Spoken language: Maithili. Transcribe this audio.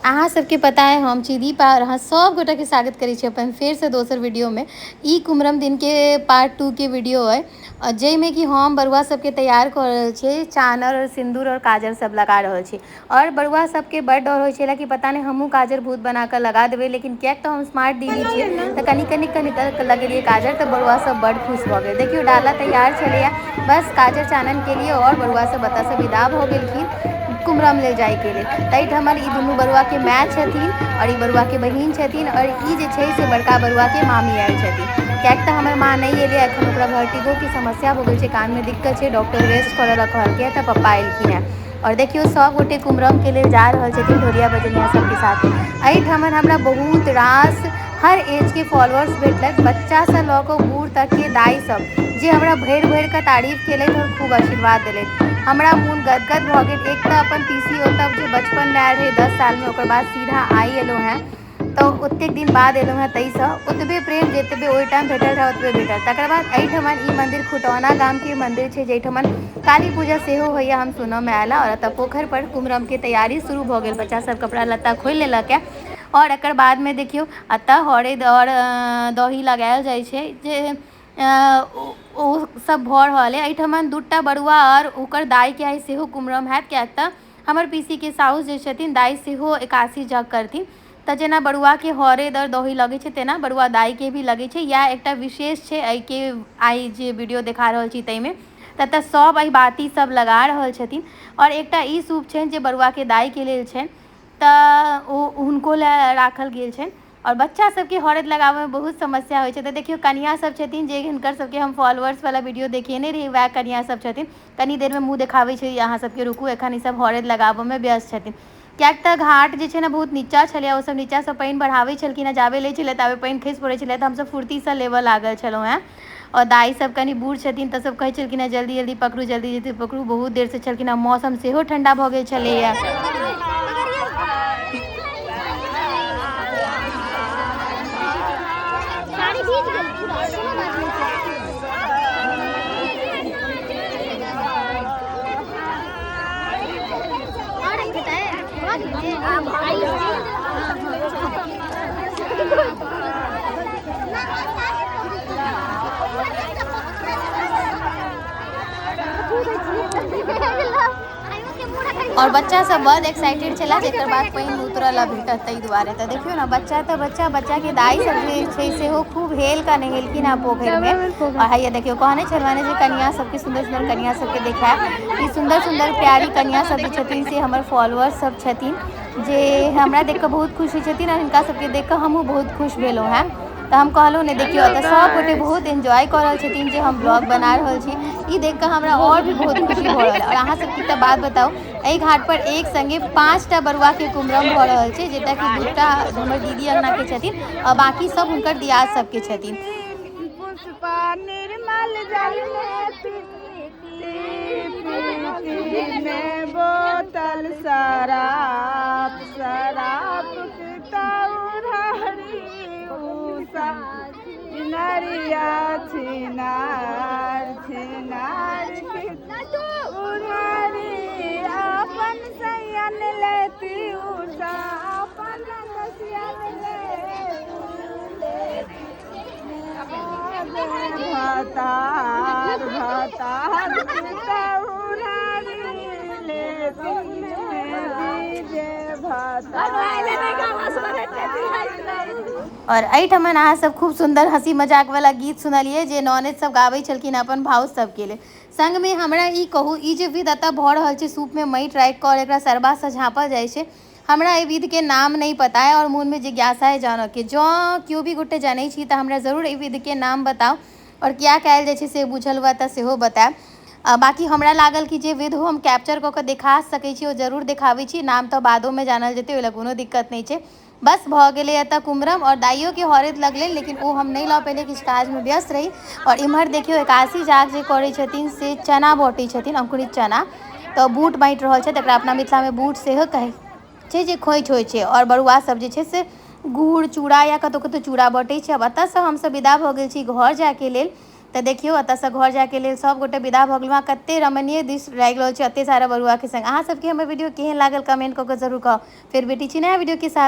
अहाँ सबके पता है, हम छी दीपा और अहाँ सब गोटाके स्वागत करै छी अपन फेरसँ दोसर वीडियोमे। ई कुमरम दिनके पार्ट 2 के वीडियो अइ, जाहिमे कि हम बरुआ सबके तैयार कऽ रहल छियै, चानर और सिन्दूर और काजर सब लगा रहल छी। और बरुआ सबके बड़ डर होइ छलै कि पता नहि हमहूँ काजर भूत बना कऽ लगा देबै, लेकिन किएक तऽ हम स्मार्ट दीदी छियै तऽ कनि कनि कनि लगेलियै काजर तऽ बरुआ सब बड़ खुश भऽ गेल। देखियौ डाला तैयार छलैए, बस काजर चानन केलियै और बरुआ सब एतऽसँ विदा भऽ गेलखिन कुमरम लेल जाइके लेल। ताहिठाम ई दुनू बरुआके माय छथिन आओर ई बरुआके बहिन छथिन आओर ई जे छै से बड़का बरुआके मामी आयल छथिन। किएक तऽ हमर माँ नहि एलै एखन, ओकरा वर्टिगोके समस्या भऽ गेल छै, कानमे दिक्कत छै, डॉक्टर रेस्ट करऽ लए कहलकै, तऽ पप्पा एलखिन हेँ। आओर देखियौ सब गोटे कुमरमके लेल जा रहल छथिन ढोलिया बजनिया सबके साथे। एहिठाम हमरा बहुत रास हर एजके फॉलोअर्स भेटलथि, बच्चासँ लऽ कऽ बूढ़ तकके दाइ सब, जे हमरा भरि भरि कऽ तारीफ केलथि आओर खूब आशीर्वाद देलथि। हमरा मोन गदगद भऽ गेल। एक तऽ अपन पीसी ओतऽ जे बचपनमे आयल रहै 10 सालमे, ओकर बाद सीधा आइ एलहुँ हेँ, तऽ ओतेक दिन बाद एलहुँ हेँ, ताहिसँ ओतबे प्रेम जतबे ओहि टाइम भेटल रहए ओतबे भेटल। तकर बाद एहिठमन ई मन्दिर खुटौना गामके मन्दिर छै, जाहिठमन काली पूजा सेहो होइए, हम सुनऽमे आयल। आओर एतऽ पोखरिपर कुमरमके तैयारी शुरू भऽ गेल, बच्चासभ कपड़ा लत्ता खोलि लेलक हँ। आओर एकर बादमे देखियौ एतऽ हरैद आओर दही लगायल जाइ छै, जे ओ सब भऽ रहल अइ। एहिठमन 2टा बरुआ आओर ओकर दाइके आइ सेहो कुमरम हैत, किएक तऽ हमर पीसीके साउस जे छथिन दाइ सेहो एकासी जाग करथिन। तऽ जेना बरुआके हरैद आओर दही लगै छै तेना बरुआ दाइके भी लगै छै। इएह एकटा विशेष छै एहिके आइ जे वीडियो देखा रहल छी ताहिमे। तऽ एतऽ सब अहिबाती सब लगा रहल छथिन। आओर एकटा ई सूप छनि जे बरुआके दाइके लेल छनि, तऽ ओ हुनको लए राखल गेल छनि। आओर बच्चा सबके हरैद लगाबैमे बहुत समस्या होइ छै। तऽ देखियौ कनिया सब छथिन, जे हिनकर सबके हम फॉलोअर्स वाला वीडियो देखेने रही, वएह कनिया सब छथिन। कनी देरमे मुँह देखाबै छै अहाँ सबके, रुकू एखन ई सब हरैद लगाबऽमे व्यस्त छथिन। किएक तऽ घाट जे छै ने बहुत नीचा छलै, ओसब नीचासँ पानि बढ़ाबै छलखिन हेँ, जाबे लै छलै ताबे पानि खसि पड़ै छलै, तऽ हमसब फुर्तीसँ लेबऽ लागल छलहुँ हेँ। आओर दाइ सब कनि बूढ़ छथिन तऽ सब कहै छलखिन हेँ जल्दी जल्दी पकड़ू, जल्दी जल्दी पकड़ू, बहुत देरसँ छलखिन हेँ। मौसम सेहो ठण्डा भऽ गेल छलैए। साड़ी भीज गेल पूरा, कोनो बात नहि छै। और एक बताए, और बच्चा सब बड़ एक्साइटेड छलै जेकर बाद पानिमे उतरऽ लए भेटत, ताहि दुआरे। तऽ देखियौ ने बच्चा तऽ बच्चा, बच्चाके दाइ सब जे छै सेहो खूब हेल कऽ नहेलखिन हेँ पोखरिमे। आओर हैया देखियौ कहने छलहुँ जे कनिया सबके सुन्दर सुन्दर कनिया सबके देखायब। ई सुन्दर सुन्दर प्यारी कनिया सब जे छथिन से हमर फॉलोअर्स सब छथिन, जे हमरा देख कऽ बहुत खुश होइ छथिन आओर हिनका सबके देख कऽ हमहूँ बहुत खुश भेलहुँ हेँ। तऽ हम कहलहुँ ने देखियौ एतऽ सब गोटे बहुत एन्जॉय कऽ रहल छथिन जे हम ब्लॉग बना रहल छी। ई देख कऽ हमरा आओर भी बहुत खुशी भऽ रहल। आओर अहाँ सबके एकटा बात बताउ, एहि घाट पर एक संगे 5टा बरुआके कुमरम भऽ रहल छै, जतऽ कि 2टा हमर दीदी अङ्गनाके छथिन आओर बाँकी सब हुनकर दियाद सबके छथिन। पुष्पा निर्मल जल में पीती में बोतल शराब, शराब छिनरिया छिनार छिनार उधारी अपन सैयन लेती उषा, अपन सैयन भतार भतार और एहिठमन अहाँ सब खूब सुन्दर हँसी मजाक वाला गीत सुनलियै जे ननैद सब गाबै छलखिन अपन भाउज सबके लेल। संगमे हमरा ई कहू, ई जे विध एतऽ भऽ रहल छै, सूपमे माटि राखि कऽ और एकरा सरबासँ झाँपल जाइ छै, हमरा एहि विधके नाम नहि पता अइ और मोनमे जिज्ञासा अइ जानऽके। जँ केओ भी गोटे जनै छी तऽ हमरा जरूर एहि विधके नाम बताउ और किया कयल जाइ छै से बुझल हुए तऽ सेहो बतायब। बाँकी हमरा लागल कि जे विध हम कैप्चर कऽ कऽ देखा सकै छी ओ जरूर देखाबै छी, नाम तऽ बादोमे जानल जेतै, ओहि लए कोनो दिक्कत नहि छै। बस भऽ गेलै एतऽ कुमरम और दाइयोके हरैद लगलै, लेकिन ओ हम नहि लऽ पेलियै, किछु काजमे व्यस्त रही। और इम्हर देखियौ एकासी जाग जे करै छथिन से चना बँटै छथिन, अंकुरित चना, तऽ बूट बाँटि रहल छै, तकरा अपना मिथिलामे बूट सेहो कहै छै, जे खोँइछ होइ छै। आओर बरुआ सब जे छै से गुड़ चूड़ा या कतहु कतहु चूड़ा बँटै छै। आब एतऽसँ हमसब विदा भऽ गेल छी घर जाइके लेल। तऽ देखियौ एतऽसँ घर जायके लेल सब गोटे विदा भऽ गेलहुँ। कते रमणीय दृश्य लागि रहल छै एते सारा बरुआके संग। अहाँ सबके हमर वीडियो केहन लागल कमेंट कऽ के जरूर कहब। फेर भेटै छी नया वीडियो के साथ।